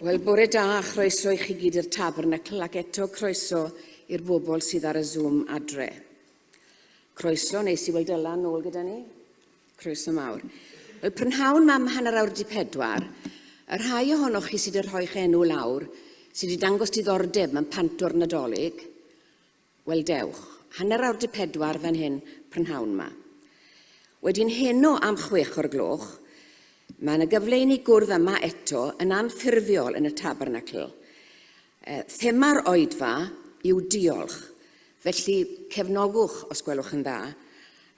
Wel, bore da a chroeso i chi gyd i'r Tabernacl ac eto croeso i'r bobl sydd ar y Zoom adre. Croeso, neis i weld Dylan nôl gyda ni. Croeso mawr. Wel, prynhawn ma am hanner awr di pedwar, y rhai ohonoch chi sydd wedi rhoi'ch enw lawr, sydd wedi dangos diddordeb mewn panto'r Nadolig, Wel dewch, hanner awr 'di pedwar fan hyn prynhawn 'ma. Wedyn heno am chwech o'r gloch, mae yna gyfle i ni gwrdd yma eto yn anffurfiol yn y Tabernacl. E, thema'r oedfa yw diolch, felly cefnogwch os gwelwch yn dda,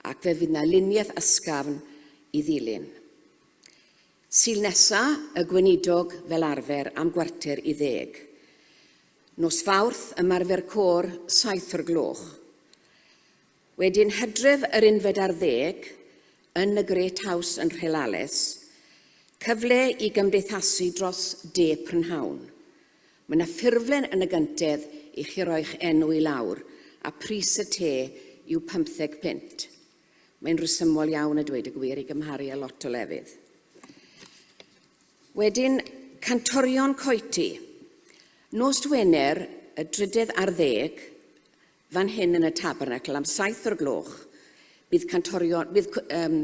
ac fe fydd yna luniaeth ysgafn i ddilyn. Sul nesa, y gweinidog fel arfer am gwarter i ddeg. Nos Fawrth, ymarfer côr, saith o'r gloch. Wedyn Hydref yr unfed ar ddeg, yn y Great House yn Rhelales, cyfle i gymdeithasu dros de prynhawn. Mae yna ffurflen yn y gyntedd i chi roi'ch enw i lawr, a pris y te yw pymtheg punt. Mae'n rhesymol iawn a dweud y gwir i gymharu â lot o lefydd. Wedyn, Cantorion Coety. Nos Wener, y drydedd ar ddeg, fan hyn yn y Tabernacl am saith o'r gloch, bydd cantorion, bydd um,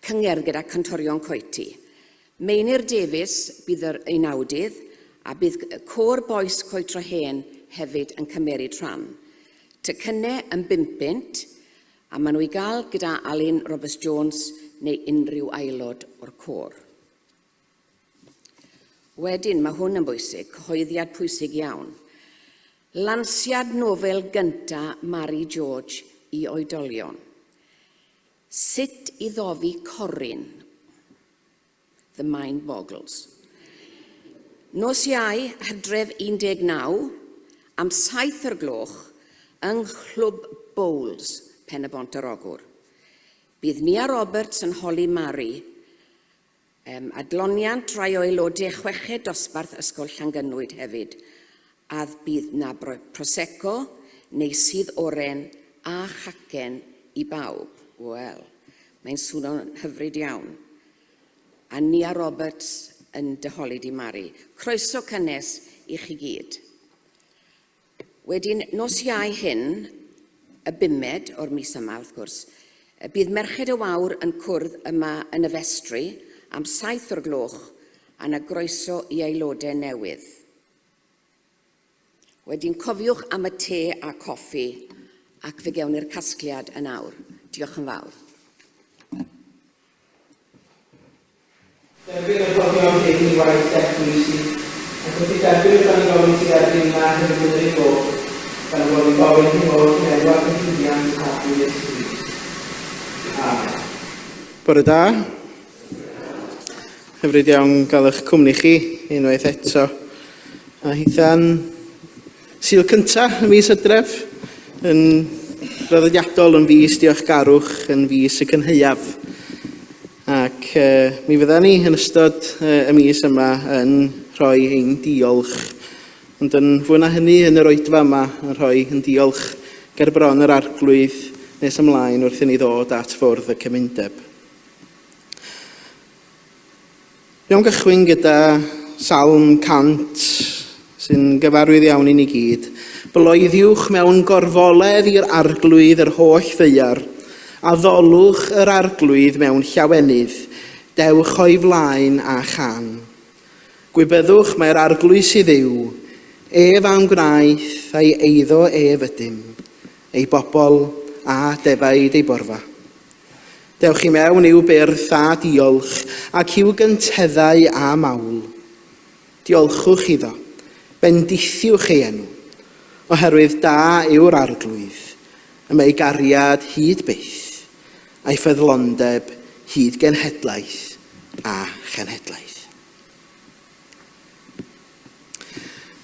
cyngerdd gyda Cantorion Coety. Meinir Davies bydd yr unawdydd a bydd côr Bois Coetro Hen hefyd yn cymeryd rhan. Tocynnau yn bumpunt a maen nhw i gael gyda Alun Roberts Jones neu unrhyw aelod o'r côr. Wedyn, mae hwn yn bwysig, cyhoeddiad pwysig iawn. Lansiad nofel gynta Mari George i oedolion. Sut i ddofi corryn? The mind boggles. Nos Iau, Hydref 19, am saith o'r gloch, yng Nghlwb Bowls, Pen-y-bont ar Ogwr. Bydd Nia Roberts yn holi Mari Yym, adloniant rhai o aelodau chweched dosbarth Ysgol Llangynwyd hefyd, a bydd 'na Prosecco neu sudd oren a chacen i bawb. Wel, mae'n swno'n hyfryd iawn. A Nia Roberts yn dy holi di Mari. Croeso cynnes i chi gyd. Wedyn, nos Iau hyn, y bumed o'r mis yma, wrth gwrs, bydd Merched y Wawr yn cwrdd yma yn y festri am saith o'r gloch a 'na groeso i aelodau newydd. Wedyn, cofiwch am y te a coffi ac fe gewn ni'r casgliad yn awr. Diolch yn fawr. Derbyn y rhoddion hyn i waith d'eglwys di, ac wrth eu derbyn rydan ni'n gofyn i ti dderbyn yma hefyd yn yr un modd, fel y bod ni'n gofyn hyn oll yn enw ac yn llwyddiant y Arglwydd Iesu Grist. Amen. Bore da. Hyfryd iawn gael eich cwmni chi unwaith eto. A hitha'n Sul cynta y mis Hydref, yn draddodiadol yn fis diolchgarwch, yn fis y cynhaeaf. Ac uh, mi fydda ni yn ystod uh, y mis yma yn rhoi ein diolch, ond yn fwy na hynny yn yr oedfa yma yn rhoi yn diolch ger bron yr arglwydd nes ymlaen wrth i ni ddod at fwrdd y cymundeb. Dwi am gychwyn gyda Salm 100, sy'n gyfarwydd iawn i ni gyd. Bloeddiwch mewn gorfoledd i'r arglwydd yr holl ddaear, addolwch yr arglwydd mewn llawenydd, dewch o'i flaen â chân. Gwybyddwch mae'r arglwydd sydd Dduw, ef a'n gwnaeth, a'i eiddo ef ydym, ei bobl a defaid ei borfa. Dewch i mewn i'w byrth a diolch, ac i'w gynteddau a mawl. Diolchwch iddo, bendithiwch ei enw, oherwydd da yw'r Arglwydd, y mae ei gariad hyd byth, a'i ffyddlondeb hyd genhedlaeth a chenhedlaeth.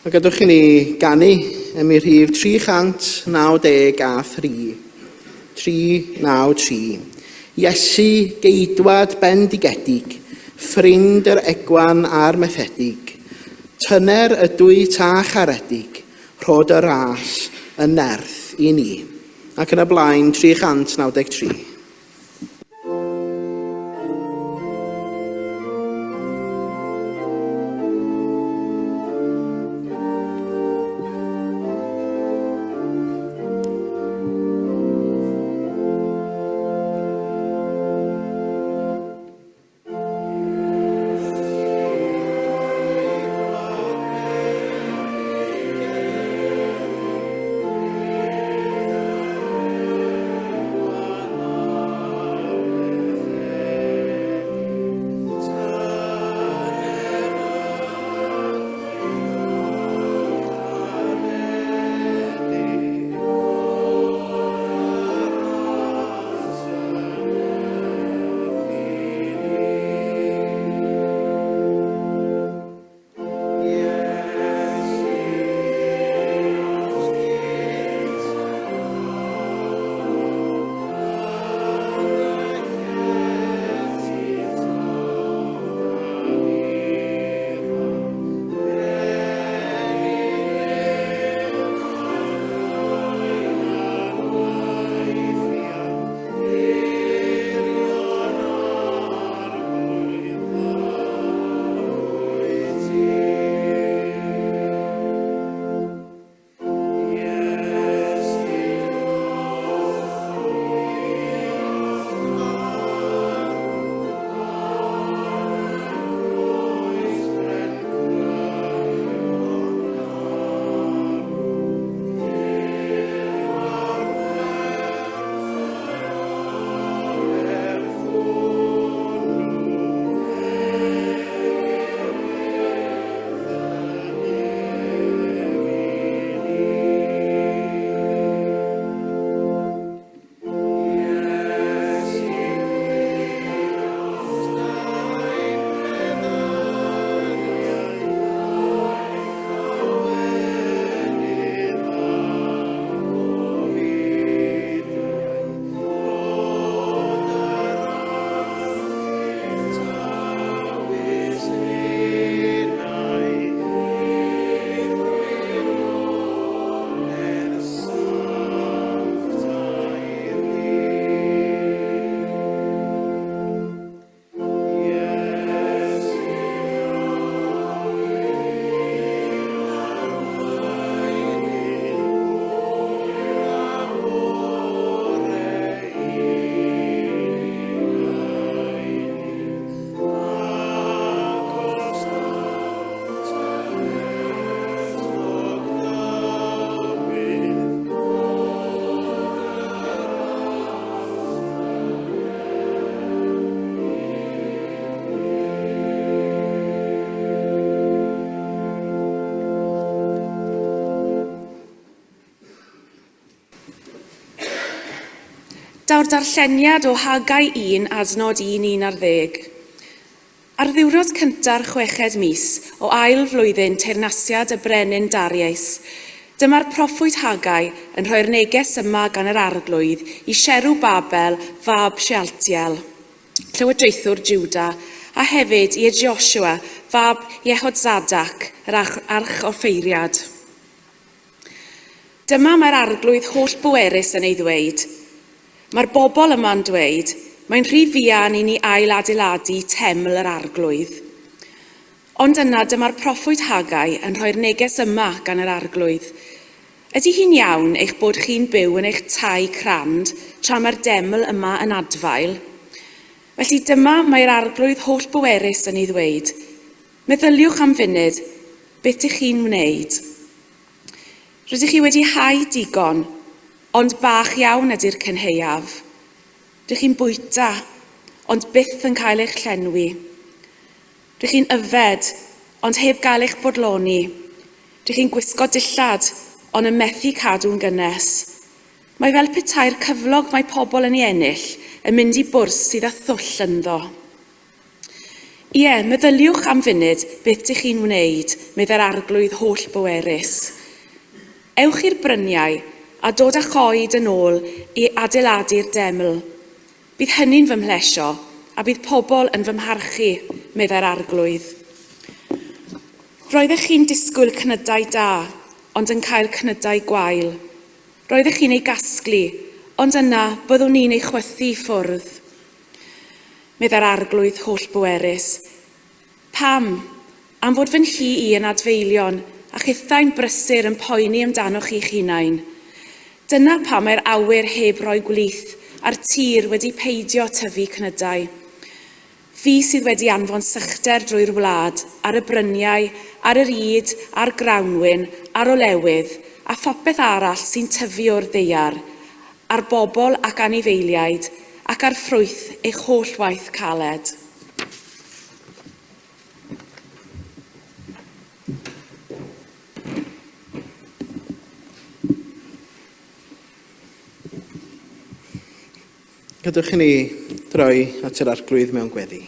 A gadwch i ni ganu em i rhif 393. 393. Iesu, geidwad bendigedig, ffrind yr egwan a'r methedig, tyner ydw i ta charedig, rho dy ras y nerth i ni. Ac yn y blaen 393. Daw'r darlleniad o Hagau 1 adnod 1 1 ar ddeg. Ar ddiwrnod cynta'r chweched mis o ail flwyddyn teyrnasiad y brenin Darius, dyma'r proffwyd Hagau yn rhoi'r neges yma gan yr Arglwydd i Serubabel fab Shealtiel, llywodraethwr Jwda, a hefyd i Josua fab Jehodzadac, yr archoffeiriad. Dyma mae'r Arglwydd holl-bwerus yn ei ddweud. Mae'r bobl yma'n dweud, mae'n rhy fuan i ni ail-adeiladu teml yr Arglwydd. Ond yna dyma'r proffwyd Haggai yn rhoi'r neges yma gan yr Arglwydd. Ydy hi'n iawn eich bod chi'n byw yn eich tai crand tra mae'r deml yma yn adfail? Felly dyma mae'r Arglwydd holl-bwerus yn ei ddweud. Meddyliwch am funud, beth dych chi'n wneud? Rydych chi wedi hau digon, ond bach iawn ydy'r cynhaeaf. Rydych chi'n bwyta, ond byth yn cael eich llenwi. Rydych chi'n yfed, ond heb gael eich bodloni. Rydych chi'n gwisgo dillad, ond yn methu cadw'n gynnes. Mae fel petai'r cyflog mae pobl yn ei ennill yn mynd i bwrs sydd â thwll ynddo. Ie, meddyliwch am funud beth dych chi'n wneud, meddai'r Arglwydd holl-bwerus. Ewch i'r bryniau a dod â choed yn ôl i adeiladu'r deml. Bydd hynny'n fy mhlesio, a bydd pobl yn fy mharchu, meddai'r Arglwydd. Roeddech chi'n disgwyl cnydau da, ond yn cael cnydau gwael. Roeddech chi'n ei gasglu, ond yna byddwn ni'n ei chwythu i ffwrdd. Meddai'r Arglwydd holl-bwerus. Pam? Am fod fy nhŷ i yn adfeilion, a chithau'n brysur yn poeni amdanoch chi'ch hunain. Dyna pam mae'r awyr heb roi gwlith, a'r tir wedi peidio tyfu cnydau. Fi sydd wedi anfon sychder drwy'r wlad, ar y bryniau, ar yr ŷd, a'r grawnwin, a'r olewydd, a phopeth arall sy'n tyfu o'r ddaear, ar bobl ac anifeiliaid, ac ar ffrwyth eich holl waith caled. Gadewch i ni droi at yr Arglwydd mewn gweddi.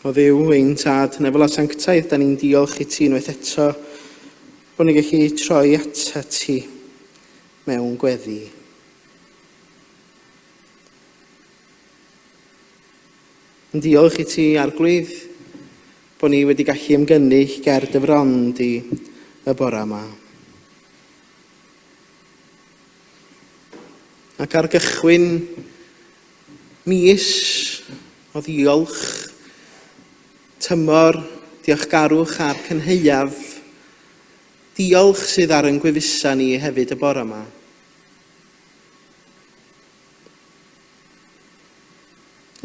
O Dduw, ein Tad, nefol a sanctaidd, da ni'n diolch i ti unwaith eto bod ni'n gallu troi atat ti mewn gweddi. Yn diolch i ti, Arglwydd, bod ni wedi gallu ymgynnull ger dy fron di y bore yma. Ac ar gychwyn mis o ddiolch, tymor diolchgarwch a'r cynhaeaf, diolch sydd ar yn gwefusa ni hefyd y bore yma.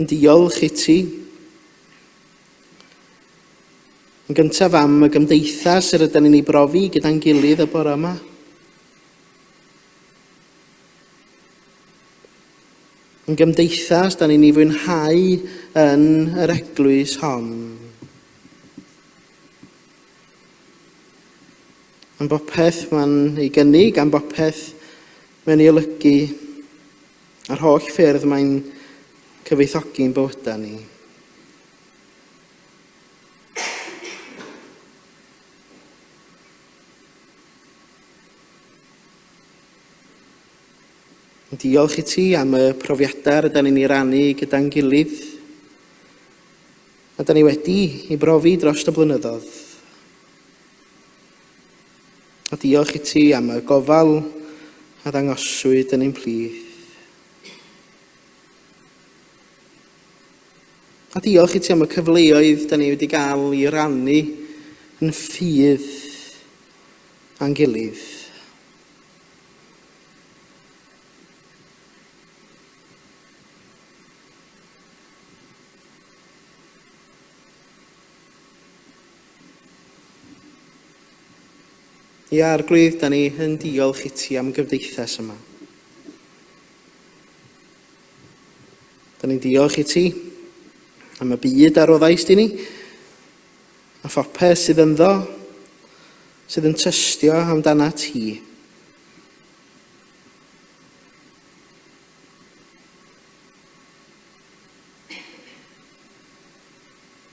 Yn diolch i ti. Yn gyntaf am y gymdeithas yr ydyn ni'n ei brofi gyda'n gilydd y bore yma. Yn gymdeithas, da ni'n ei fwynhau yn yr eglwys hon. Am bopeth mae'n ei gynnig, am bopeth mae'n ei olygu, a'r holl ffyrdd mae'n cyfoethogi'n bywydau ni. Diolch i ti am y profiadau rydyn ni'n ei rannu gyda'n gilydd. A da ni wedi ei brofi dros y blynyddoedd. A diolch i ti am y gofal a ddangoswyd yn ein plith. A diolch i ti am y cyfleoedd da ni wedi gael i rannu yn ffydd â'n gilydd. Ia, Arglwydd, da ni yn diolch i ti am gymdeithas yma. Da ni'n diolch i ti am y byd a roddaist i ni, a phopeth sydd ynddo, sydd yn tystio amdana ti.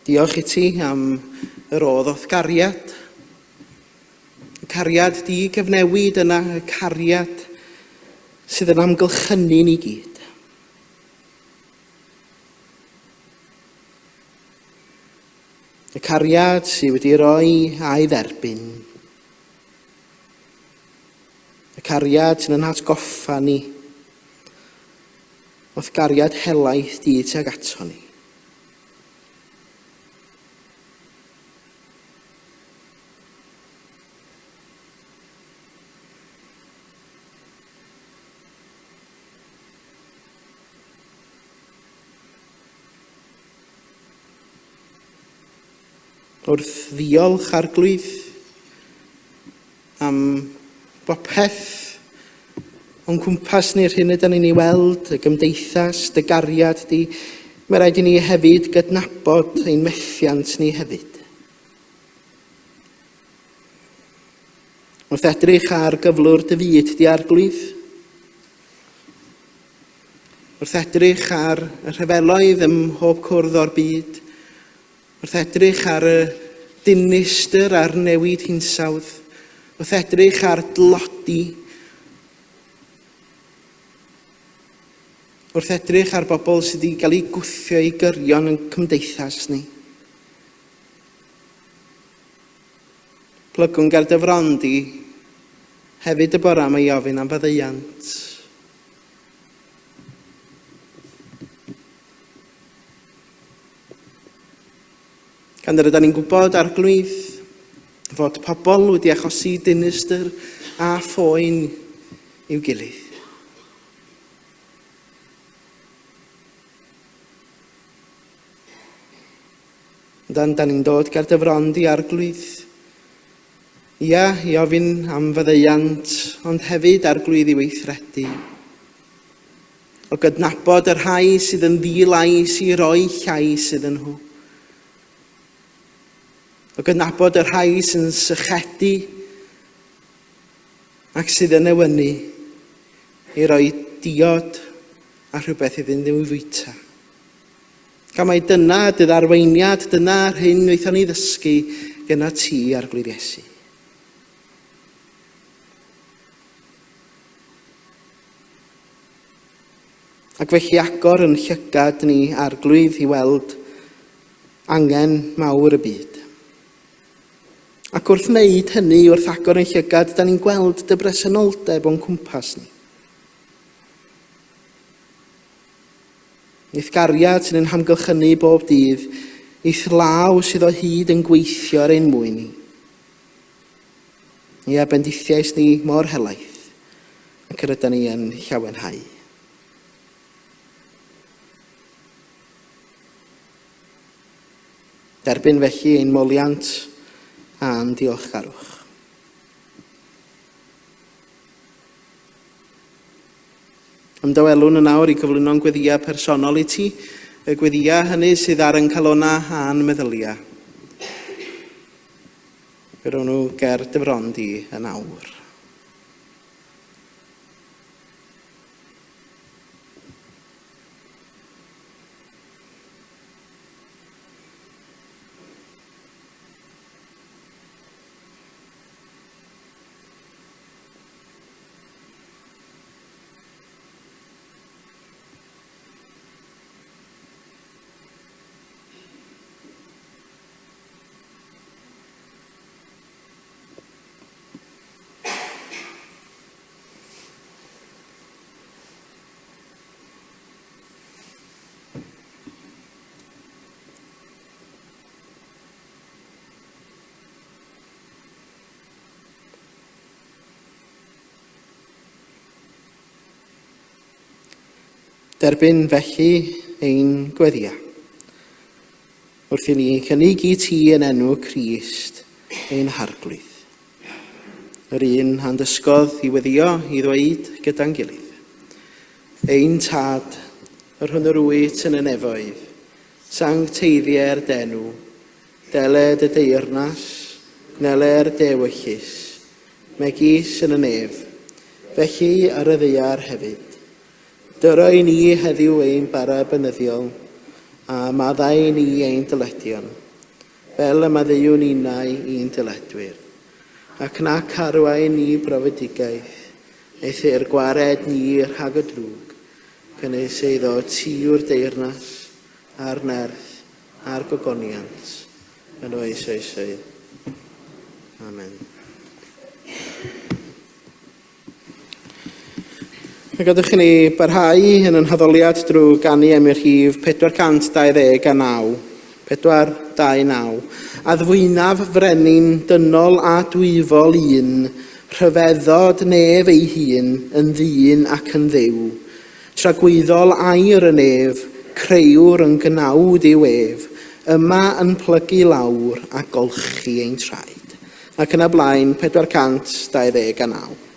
Diolch i ti am yr rodd o'th gariad. Y cariad di gyfnewid yna, y cariad sydd yn amgylchynu ni gyd. Y cariad sydd wedi roi a'i dderbyn. Y cariad sy'n yn hatgoffa ni o'th gariad helaeth di tuag ato ni. Wrth ddiolch Arglwydd am bopeth o'n cwmpas ni'r hyn ydyn ni'n ei weld, y gymdeithas, dy gariad di, mae rhaid i ni hefyd gydnabod ein methiant ni hefyd. Wrth edrych ar gyflwr dy fyd di Arglwydd, wrth edrych ar y rhyfeloedd ym mhob cwrdd o'r byd, wrth edrych ar y dinistr a'r newid hinsawdd, wrth edrych ar dlodi, wrth edrych ar bobl sydd wedi cael eu gwthio i gyrion yn cymdeithas ni. Plygwn ger dy fron di hefyd y bore yma i ofyn am faddeuant. Gan yr ydan ni'n gwybod, Arglwydd, fod pobl wedi achosi dinistr a phoen i'w gilydd. Dan, dan ni'n dod ger dy fron di, Arglwydd. Ia, i ofyn am faddeuant, ond hefyd, Arglwydd, i weithredu. O gydnabod y rhai sydd yn ddi-lais i roi llais iddyn nhw. O gydnabod y rhai sy'n sychedu ac sydd yn newynu i roi diod a rhywbeth iddyn nhw i fwyta. Gan mai dyna dy ddarweiniad, dyna'r hyn wnaethon ni ddysgu gyda ti, Arglwydd Iesu. Ac felly agor yn llygad ni, Arglwydd, i weld angen mawr y byd. Ac wrth wneud hynny, wrth agor yn llygad, da ni'n gweld dy bresenoldeb o'n cwmpas ni. I'th gariad sy'n ein hamgylchynu bob dydd, i'th law sydd o hyd yn gweithio ar ein mwyn ni. Ia, bendithiais ni mor helaeth, ac yr ydan ni yn llawenhau. Derbyn felly ein moliant a'n diolchgarwch. Ymdawelwn yn awr i gyflwyno'n gweddiau personol i ti, y gweddiau hynny sydd ar yn calonau a'n meddyliau. Fe rown nhw ger dy fron di yn awr. Derbyn felly ein gweddiau. Wrth i ni cynnig i ti yn enw Crist ein Harglwydd. Yr un a'n dysgodd i weddio i ddweud gyda'n gilydd. Ein Tad yr hwn yr wyt yn y nefoedd, sancteiddier d'enw, deled y deyrnas, gwneler d'ewyllys, megis yn y nef, felly ar y ddaear hefyd. Dyro i ni heddiw ein bara bynyddiol, a maddau i ni ein dyledion, fel y maddeuwn ninnau i'n dyledwyr. Ac nac arwain ni brofedigaeth, eithr gwared ni rhag y drwg, cynnwys eiddo ti yw'r deyrnas, a'r nerth, a'r gogoniant, yn oes oesoedd. Amen. A gadwch i ni barhau yn yn haddoliad drwy ganu am y rhif 429. 429. Addfwynaf frenin dynol a dwyfol un, rhyfeddod nef ei hun yn ddyn ac yn dduw. Tragwyddol air y nef, creuwr yn gnawd yw ef, yma yn plygu lawr a golchi ein traed. Ac yn y blaen, 429.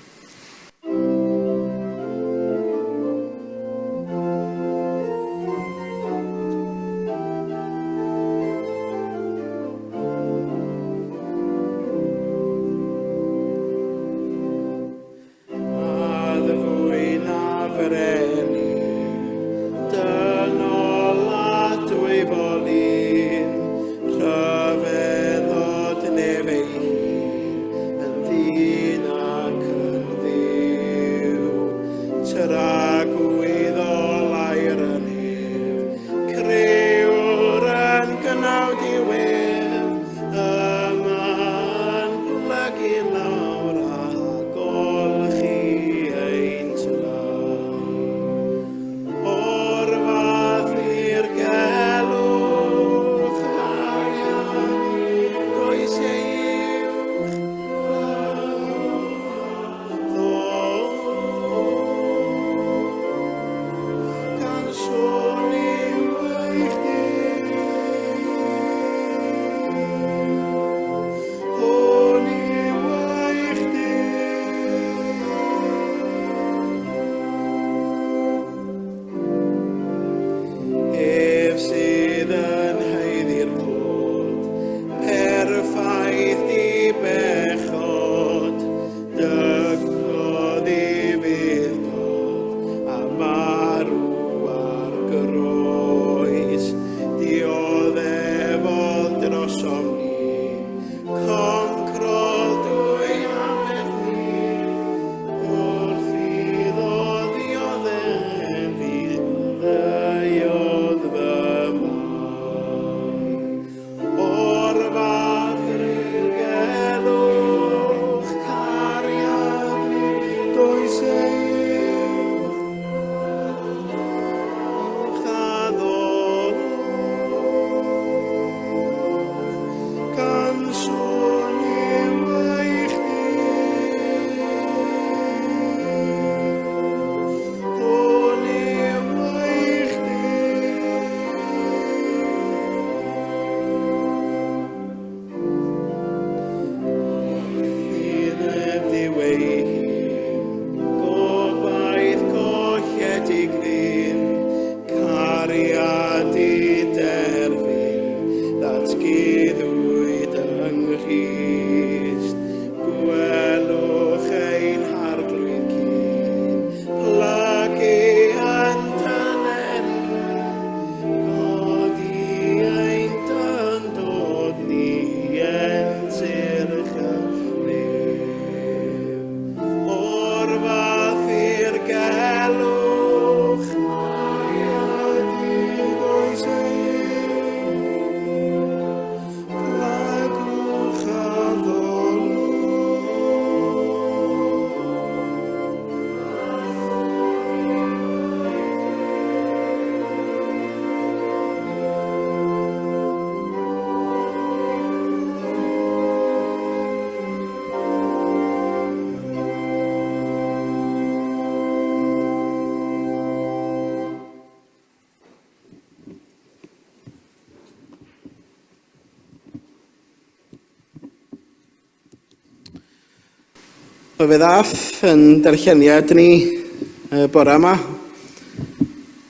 Wel, fe ddath yn darlleniad ni y bore yma.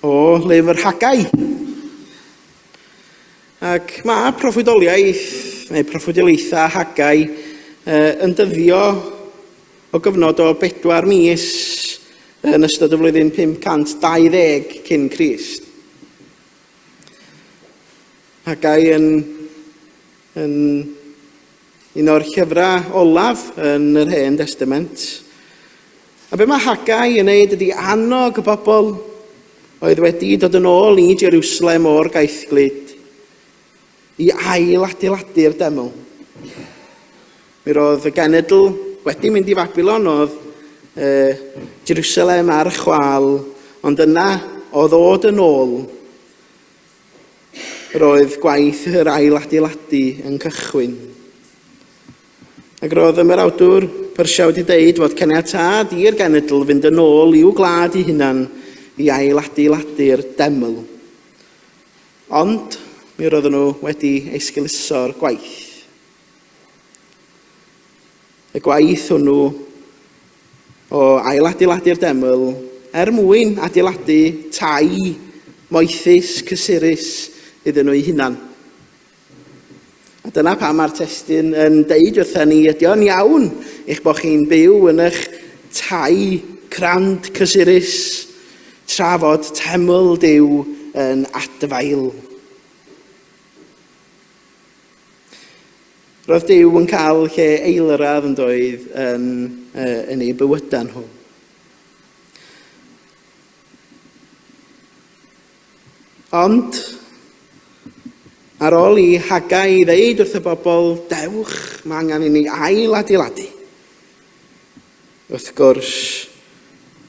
o lyfr Hagau. Ac mae proffwydoliaeth, neu proffwydoliaethau Hagau, yn dyddio o gyfnod o bedwar mis yn ystod y flwyddyn 520 cyn Crist. Hagau yn, yn un o'r llyfrau olaf yn yr Hen Destament. A be mae Haggai yn neud ydy annog y bobl oedd wedi dod yn ôl i Jerusalem o'r gaethglud i ail adeiladu'r deml. Mi roedd y genedl wedi mynd i Fabilon, oedd eh, Jerusalem ar chwal, ond yna o ddod yn ôl Roedd gwaith yr ailadeiladu yn cychwyn. Ac roedd ymerawdwr Persia wedi deud fod caniatâd i'r genedl fynd yn ôl i'w gwlad ei hunan i ailadeiladu'r deml. Ond mi roedden nhw wedi esgeuluso'r gwaith. Y gwaith hwnnw o ailadeiladu'r deml er mwyn adeiladu tai moethus, cysurus iddyn nhw'u hunan. A dyna pam mae'r testun yn deud wrthyn ni, ydy o'n iawn eich bod chi'n byw yn eich tai crand cysurus, tra fod teml Duw yn adfail. Roedd Duw yn cael lle eilradd yn doedd yn, yn eu bywydau nhw. Ond, ar ôl i Hagai ddeud wrth y bobl, dewch, mae angen i ni ail adeiladu. Wrth gwrs,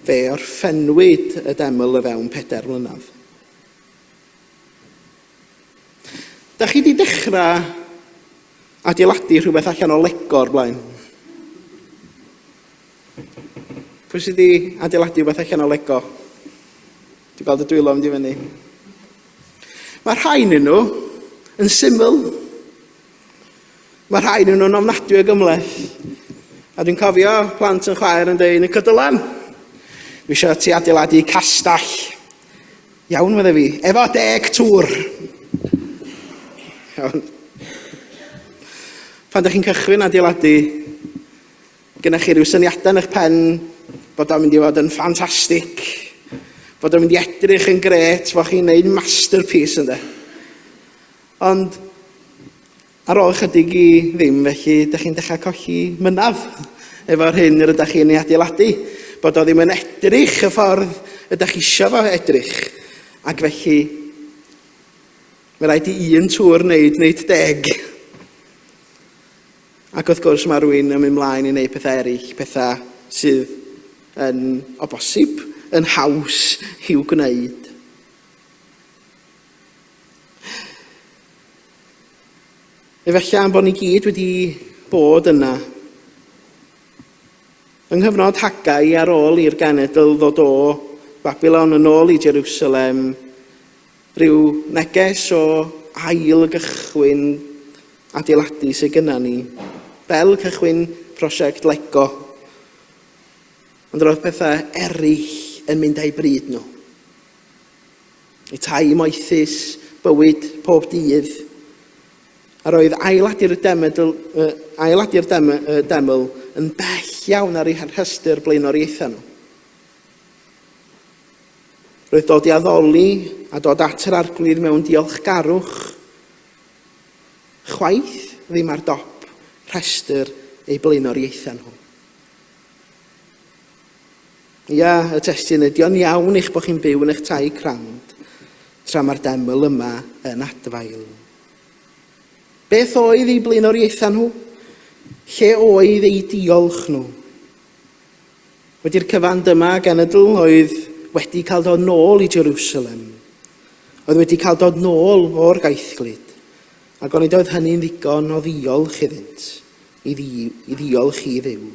fe orffenwyd y deml o fewn pedair mlynedd. Da chi 'di dechrau adeiladu rhywbeth allan o Lego o'r blaen? Pwy sydd wedi adeiladu rhywbeth allan o Lego? Dwi'n gweld y dwylo mynd i fyny. Mae rhai yn nhw yn syml. Mae rhai yn nhw'n ofnadwy o gymhleth. A dwi'n cofio plant yn chwaer yn dweud, Nico Dylan, dwi eisiau ti adeiladu castell. Iawn, medde fi, efo deg tŵr. Iawn. Pan ydych chi'n cychwyn adeiladu, gynna'ch chi rhyw syniadau yn eich pen bod o'n mynd i fod yn ffantastig, bod o'n mynd i edrych yn gret, bod chi'n neud masterpiece ynddo. Ond Ar ôl ychydig i ddim, felly, dych chi'n dechrau colli mynadd efo'r hyn yr ydych chi'n ei adeiladu, bod o ddim yn edrych y ffordd ydych chi eisiau fo edrych. Ac felly, mae rhaid i un tŵr wneud wneud deg. Ac wrth gwrs mae rhywun yn mynd mlaen i wneud pethau eraill, pethau sydd yn, o bosib, yn haws i'w gwneud. Efallai am bod ni gyd wedi bod yna. Yng nghyfnod Haggai ar ôl i'r genedl ddod o Babilon yn ôl i Jerusalem, rhyw neges o ail gychwyn adeiladu sydd gyda ni, fel cychwyn prosiect Lego. Ond roedd pethau eraill yn mynd â'i bryd nhw. Y tai moethus, bywyd pob dydd. A roedd ailadu'r deml, ailadu'r deml yn bell iawn ar eu rhestr blaenoriaethau nhw. Roedd dod i addoli a dod at yr arglwydd mewn diolchgarwch chwaith ddim ar dop rhestr eu blaenoriaethau nhw. Ia, y testun ydy o'n iawn eich bod chi'n byw yn eich tai crand, tra mae'r deml yma yn adfail. Beth oedd eu blaenoriaethau nhw? Lle oedd eu diolch nhw? Wedi'r cyfan dyma genedl oedd wedi cael dod nôl i Jerusalem, oedd wedi cael dod nôl o'r gaethglud, ac onid oedd hynny'n ddigon o ddiolch iddynt, i, ddi, i ddiolch i Dduw.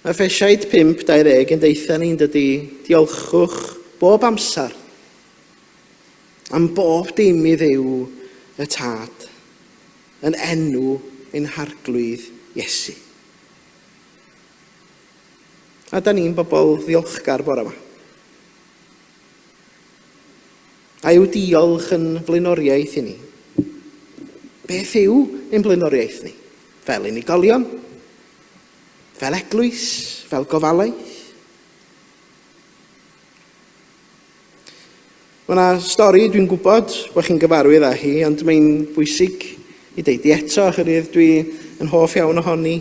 Mae Effesiaid 5:20 yn deutha ni'n dydy, diolchwch bob amser am bob dim i Dduw y Tad, yn enw ein Harglwydd Iesu. A da ni'n bobl ddiolchgar bore yma. A yw diolch yn flaenoriaeth i ni? Beth yw ein blaenoriaeth ni? Fel unigolion? Fel eglwys? Fel gofalaeth? Mae yna stori dwi'n gwybod bod chi'n gyfarwydd â hi, ond mae'n bwysig i deud i eto, oherwydd dwi yn hoff iawn ohoni.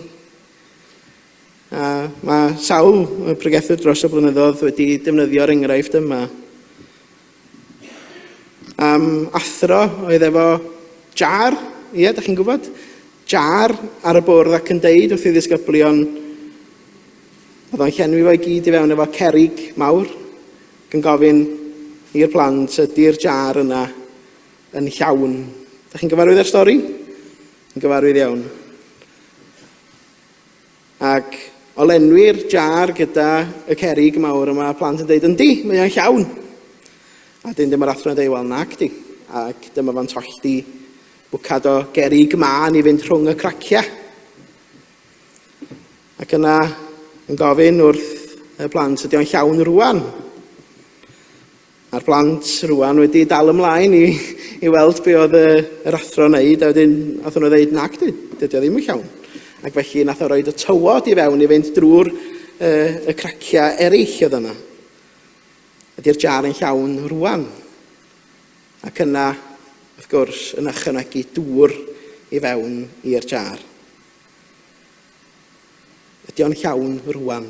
A mae sawl pregethwr dros y blynyddoedd wedi defnyddio'r enghraifft yma. Am athro oedd efo jar, ie, da chi'n gwybod? Jar ar y bwrdd ac yn deud wrth ei ddisgyblion, oedd o'n llenwi fo i gyd i fewn efo cerrig mawr, Ac yn gofyn i'r plant, ydy'r jar yna yn llawn? Da chi'n gyfarwydd â'r stori? Yn gyfarwydd iawn. Ac o lenwi'r jar gyda y cerig mawr yma, plant yn dweud, yndi, mae o'n llawn. A dyn dyma'r athro'n dweud, wel, nac di. Ac dyma fo'n tollti bwcad o gerig mân i fynd rhwng y craciau. Ac yna yn gofyn wrth y plant, ydy o'n llawn rwan? A'r plant rwan wedi dal ymlaen i, i weld be oedd y, yr athro'n neud, a wedyn athro nhw ddeud, nac di, dydy o ddim yn llawn. Ac felly nath o roed y tywod i fewn i fynd drwy'r uh, y craciau eraill oedd yna. Ydy'r jar yn llawn rwan? Ac yna, wrth gwrs, yn ychwanegu dŵr i fewn i'r jar. Ydy o'n llawn rwan?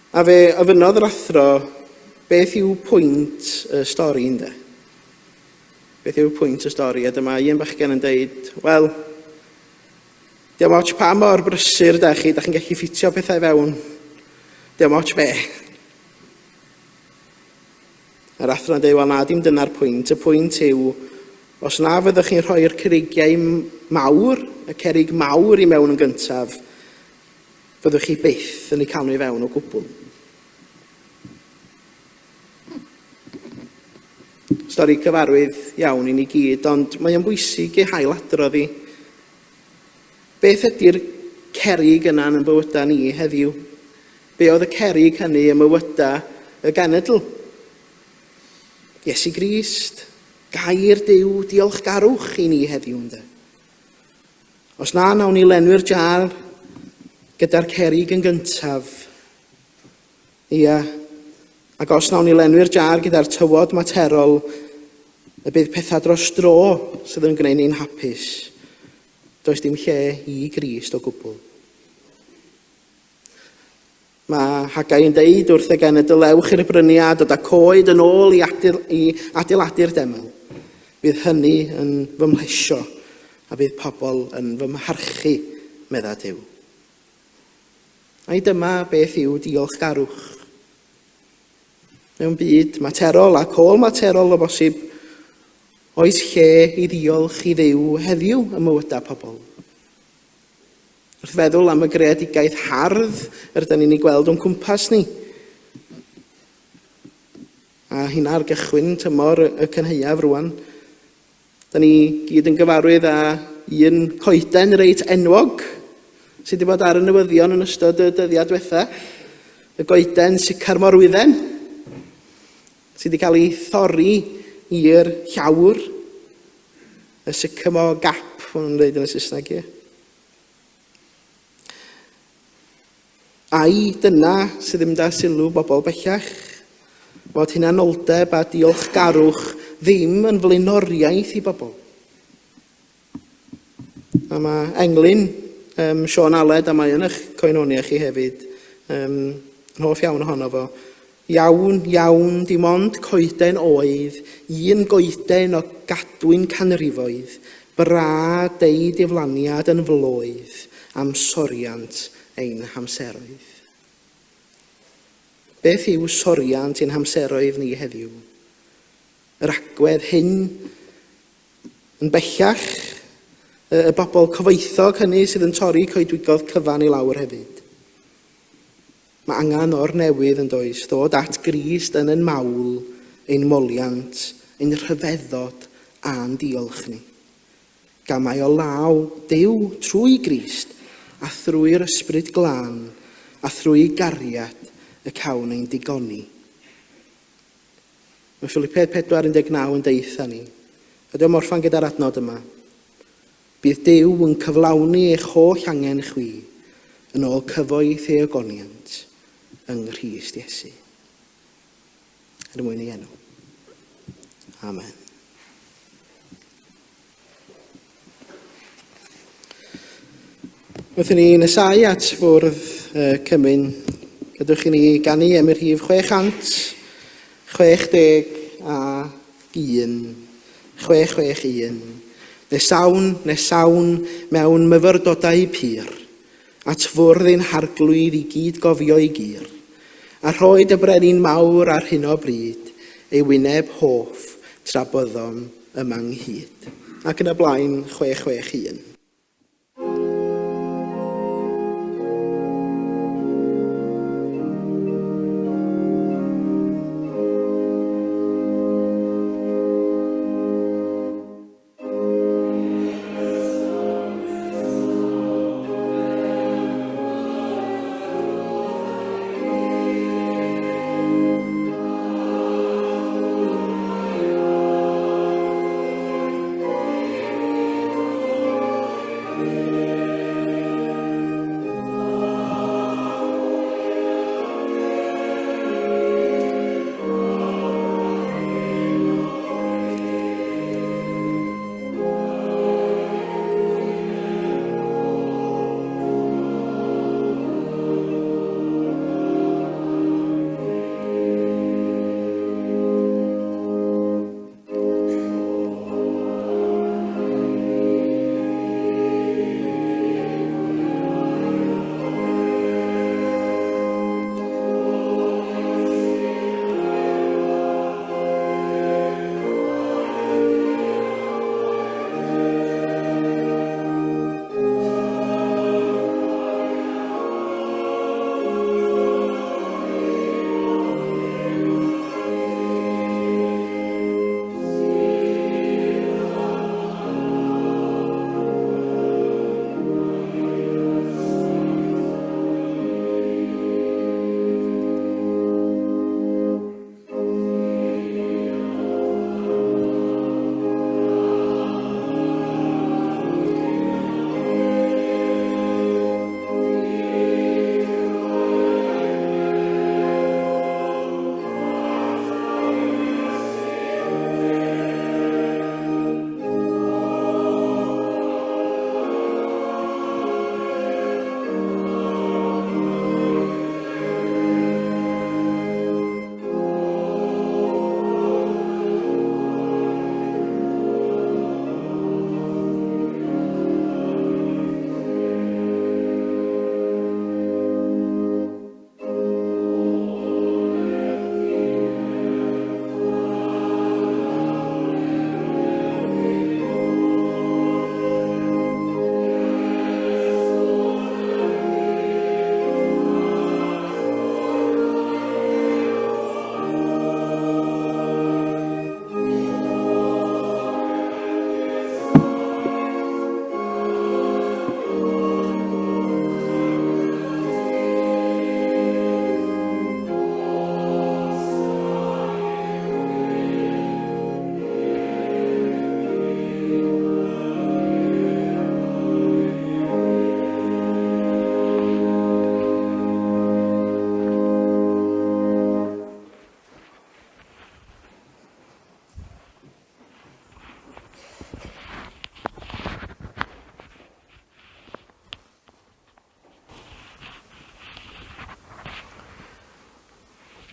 A fe ofynnodd yr athro, beth yw pwynt y stori ynde? Beth yw pwynt y stori? A dyma un bachgen yn deud, wel, diolch ots pa mor brysur da chi, da chi'n gallu ffitio pethau fewn. Diolch ots be. A'r athro'n dweud, wel na, dim dyna'r pwynt. Y pwynt yw, os na fyddwch chi'n rhoi'r creigiau mawr, y cerrig mawr i mewn yn gyntaf, fyddwch chi byth yn eu cael nhw i fewn o gwbl. Stori cyfarwydd iawn i ni gyd, ond mae o'n bwysig ei hail adrodd i. Beth ydy'r cerrig yna yn bywydau ni heddiw? Be oedd y cerrig hynny ym mywydau y genedl? Iesu Grist, gair Duw, diolchgarwch i ni heddiw ynde. Os na, nawn ni lenwi'r jar gyda'r cerrig yn gyntaf. Ia, ac os nawn ni lenwi'r jar gyda'r tywod materol, y bydd pethau dros dro sydd yn gwneud ni'n hapus. Does dim lle i Grist o gwbl. Mae Haggai yn deud wrth y genedl, ewch i'r bryniau, dod â coed yn ôl i, adil, i adeiladu'r deml. Bydd hynny yn fy mhlesio a bydd pobl yn fy mharchu, medda Duw. Ai dyma beth yw diolchgarwch? Mewn byd materol ac ôl-materol o bosib, oes lle i ddiolch i Dduw heddiw ym mywydau pobl? Wrth feddwl am y greadigaeth hardd yr ydyn ni'n ei gweld o'n cwmpas ni, a hynna ar gychwyn tymor y cynhaeaf rwan, da ni gyd yn gyfarwydd â un coeden reit enwog sydd wedi bod ar y newyddion yn ystod y dyddiau diwetha, y goeden sicarmorwydden, sydd wedi cael ei thorri i'r llawr, y sycamore gap, maen nhw'n dweud yn y Saesneg, ie. Ai dyna sydd ddim da sylw bobl bellach? Fod hunanoldeb a diolchgarwch ddim yn flaenoriaeth i bobl. A mae englyn um, Sean Aled, a mae yn eich coenonia chi hefyd, um, yn hoff iawn ohono fo. Iawn, iawn, dim ond coeden oedd, un goeden o gadwyn canrifoedd, brad ei diflaniad yn floedd am soriant ein hamseroedd. Beth yw soriant ein hamseroedd ni heddiw? Yr agwedd hyn yn bellach, y bobl cyfoethog hynny sydd yn torri coedwigoedd cyfan i lawr hefyd. Mae angen o'r newydd yn does, ddod at Grist yn ein mawl, ein moliant, ein rhyfeddod a'n diolch ni. Gan mai o law Duw trwy Grist a thrwy'r Ysbryd Glân a thrwy gariad y cawn ein digoni. Mae Philipiaid 4:19 yn deutha ni. A dwi'n orffan gyda'r adnod yma. Bydd Duw yn cyflawni eich holl angen chwi yn ôl cyfoeth ei ogoniant yng Nghrist Iesu. Er mwyn ei enw. Amen. Wrth i ni nesau at fwrdd uh, cymun, gadwch i ni ganu am y rhif 661, 661. Nesawn, nesawn mewn myfyrdodau pur, at fwrdd ein harglwydd i gyd gofio ei gur, a rhoed y brenin mawr ar hyn o bryd ei wyneb hoff tra byddom yma ynghyd. Ac yn y blaen, 661.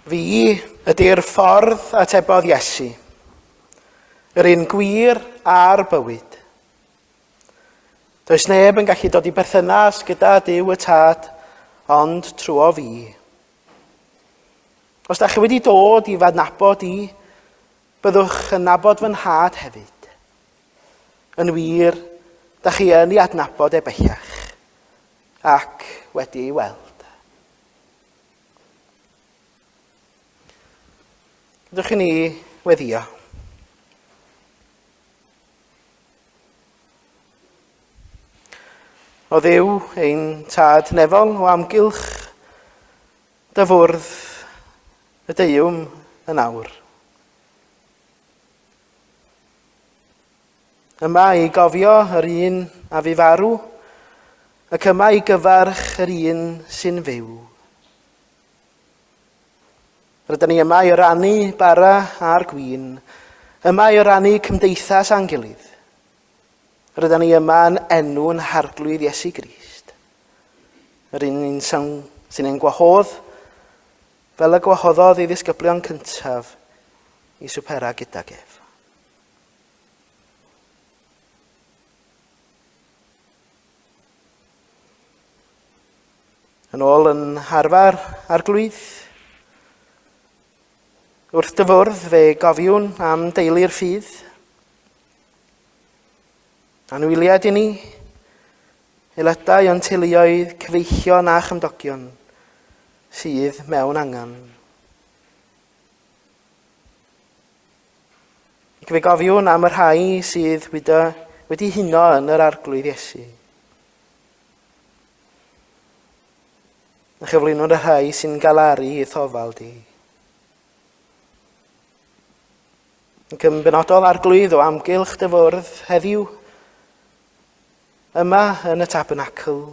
Fi ydy'r ffordd, atebodd Iesu, yr un gwir a'r bywyd. Does neb yn gallu dod i berthynas gyda Duw y Tad, ond trwy fi. Os da chi wedi dod i fy adnabod i, byddwch yn nabod fy nhad hefyd. Yn wir, da chi yn ei adnabod e bellach, ac wedi ei weld. Gadewch i ni weddio. O Dduw, ein tad nefol o amgylch dy fwrdd y deuwm yn awr. Yma i gofio yr un a fu farw, ac yma i gyfarch yr un sy'n fyw. Rydyn ni yma i rannu bara a'r gwin, yma i rannu cymdeithas â'n gilydd. Rydyn ni yma yn enw'n Harglwydd Iesu Grist, yr un sy'n ein gwahodd fel y gwahoddodd ei ddisgyblion cyntaf i swpera gydag ef. Yn ôl yn harfer arglwydd, wrth dy fwrdd fe gofiwn am deulu'r ffydd. Anwyliad i ni, aelodau o'n teuluoedd, cyfeillion a chymdogion sydd mewn angen. Ac fe gofiwn am y rhai sydd wedi huno yn yr Arglwydd Iesu. A chyflwynwn y rhai sy'n galaru i'th ofal di. Ac yn benodol Arglwydd o amgylch dy fwrdd heddiw, yma yn y tabernacl.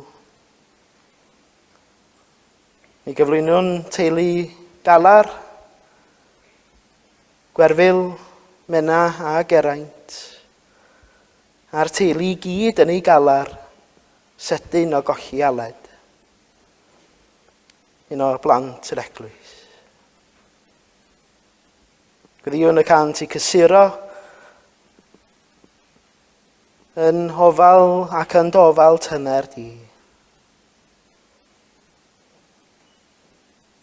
Mi gyflwynwn teulu Galar, Gwerfyl, Menna a Geraint, a'r teulu i gyd yn ei galar, sydyn o golli Aled, un o blant yr eglwys. Gweddïwn y cant i cysuro yn hofal ac yn dofal tyner di.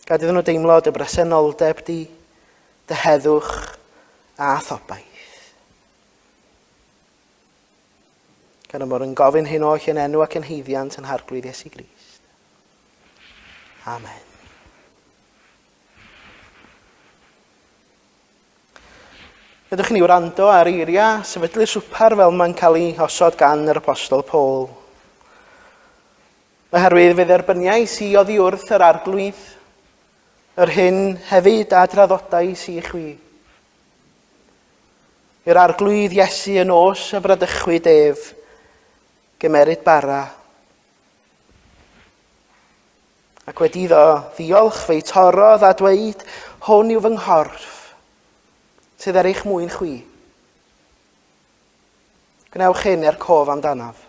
Gad iddyn nhw deimlo dy bresenoldeb di, dy heddwch a thobaith. Gan y mor yn gofyn hyn oll yn enw ac yn heiddiant yn Harglwydd Iesu Grist. Amen. Ydych chi'n wrando ar eiriau sefydlu'r swper fel mae'n cael ei osod gan yr Apostol Paul. Oherwydd fe dderbyniais i oddi wrth yr Arglwydd yr hyn hefyd a draddodais i chwi. I'r Arglwydd Iesu y nos y bradychwyd ef, gymeryd bara. Ac wedi iddo ddiolch fe'i torrodd a dweud, hwn yw fy nghorff, sydd er eich mwyn chwi. Gwnewch hyn er cof amdanaf.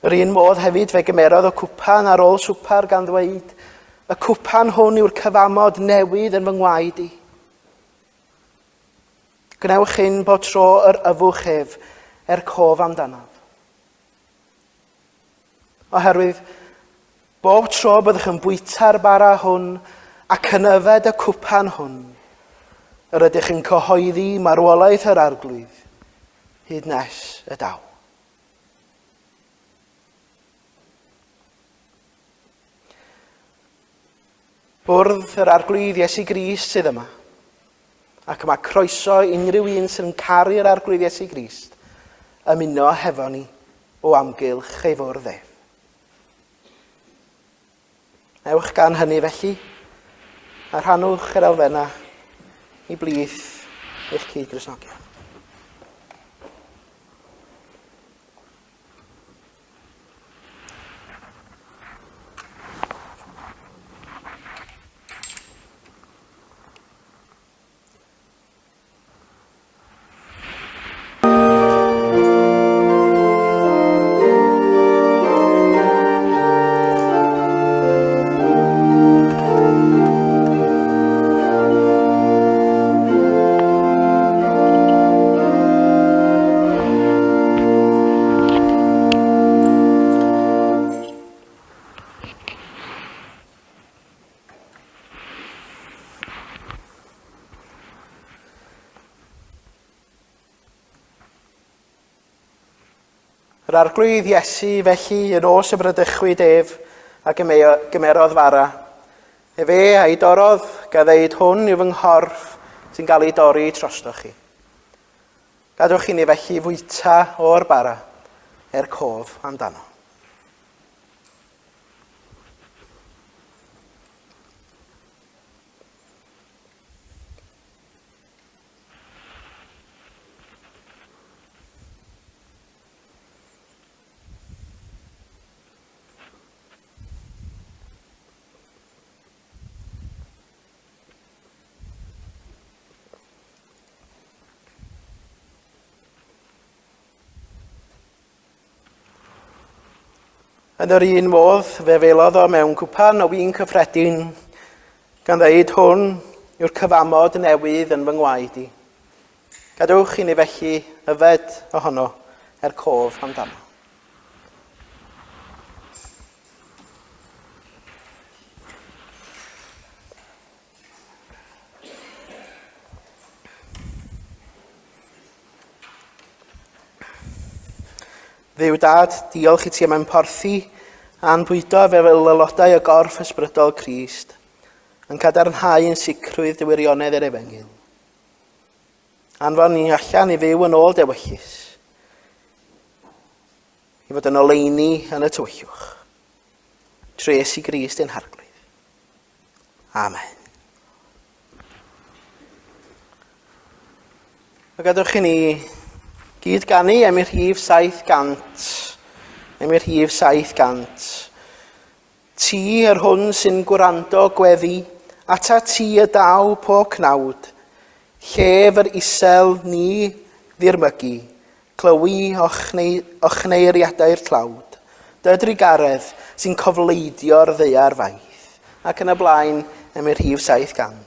Yr un modd hefyd fe gymerodd y cwpan ar ôl swpar gan ddweud, y cwpan hwn yw'r cyfamod newydd yn fy ngwaed i. Gwnewch hyn bod tro yr yfwch ef er cof amdanaf. Oherwydd bob tro byddwch yn bwyta'r bara hwn ac yn yfed y cwpan hwn, yr ydych yn cyhoeddi marwolaeth yr Arglwydd hyd nes y daw. Bwrdd yr Arglwydd Iesu Grist sydd yma. Ac mae croeso unrhyw un sy'n caru'r Arglwydd Iesu Grist ymuno hefo ni o amgylch ei fwrdd ef. Ewch gan hynny felly, a rhannwch yr elfennau i blith eich cyd-Gristnogion. Yr Arglwydd Iesu, felly, y nos y bradychwyd ef, a gymerodd fara. Efe a'i dorrodd, gan ddeud, hwn yw fy nghorff sy'n cael ei dorri trostoch chi. Gadwch i ni felly fwyta o'r bara er cof amdano. Yn yr un modd, fe felodd o mewn cwpan o win cyffredin, gan ddeud hwn yw'r cyfamod newydd yn fy ngwaed i. Gadewch i ni felly yfed ohono er cof amdano. Dduw Dad, diolch i ti am ein porthi a'n bwydo fe fel aelodau o gorff ysbrydol Crist, yn cadarnhau yn sicrwydd dy wirionedd yr efengyl. Anfon ni allan i fyw yn ôl dewyllys, i fod yn oleuni yn y tywyllwch. Trwy Iesu Grist ein Harglwydd. Amen. A gadewch i ni gyd ganu am i'r rhif 700. Am i'r rhif 700. Ti yr hwn sy'n gwrando gweddi, ata ti y daw po cnawd, llef yr isel ni ddirmygu, Clywi ochneiriadau'r tlawd, dy drugaredd sy'n cofleidio'r ddaear faith, ac yn y blaen, am i'r rhif 700.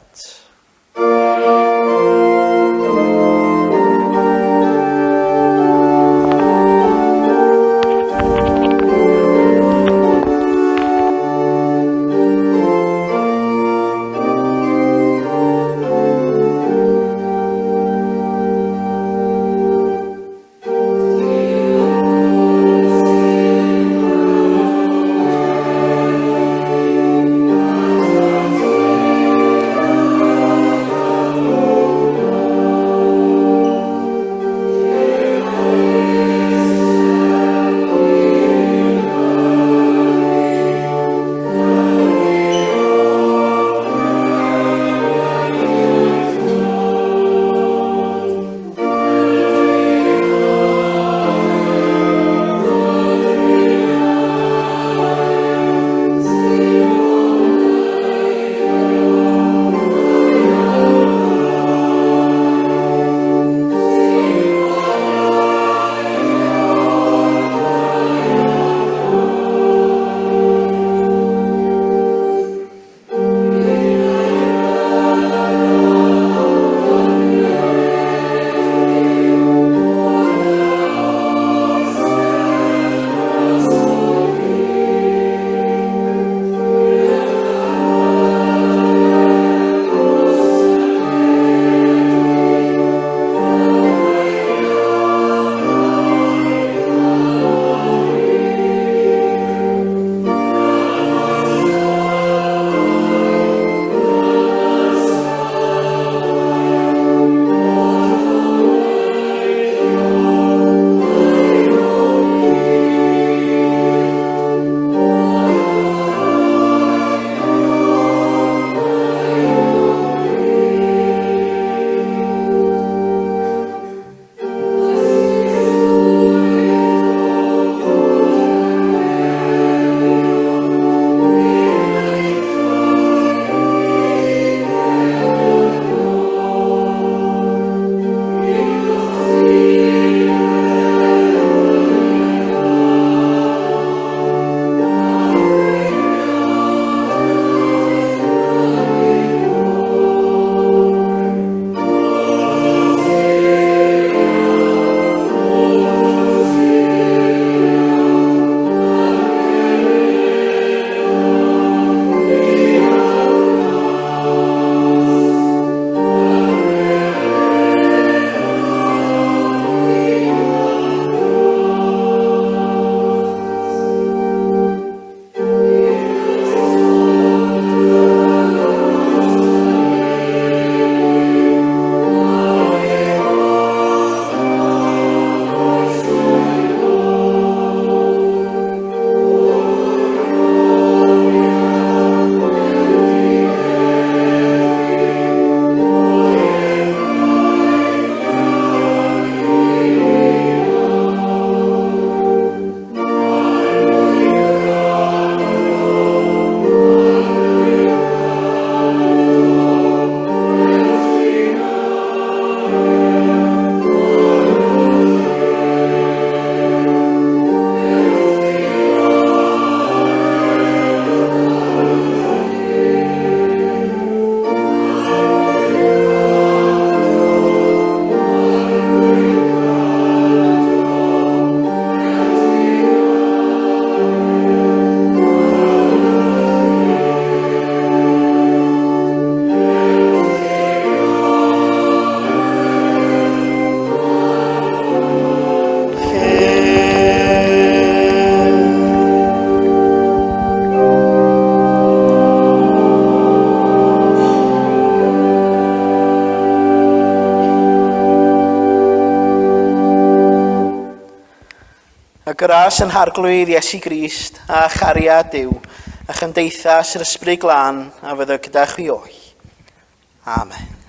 gras yn Harglwydd Iesu Grist a chariad Duw a chymdeithas yr Ysbryd Glân a fyddo gyda chwi oll. Amen.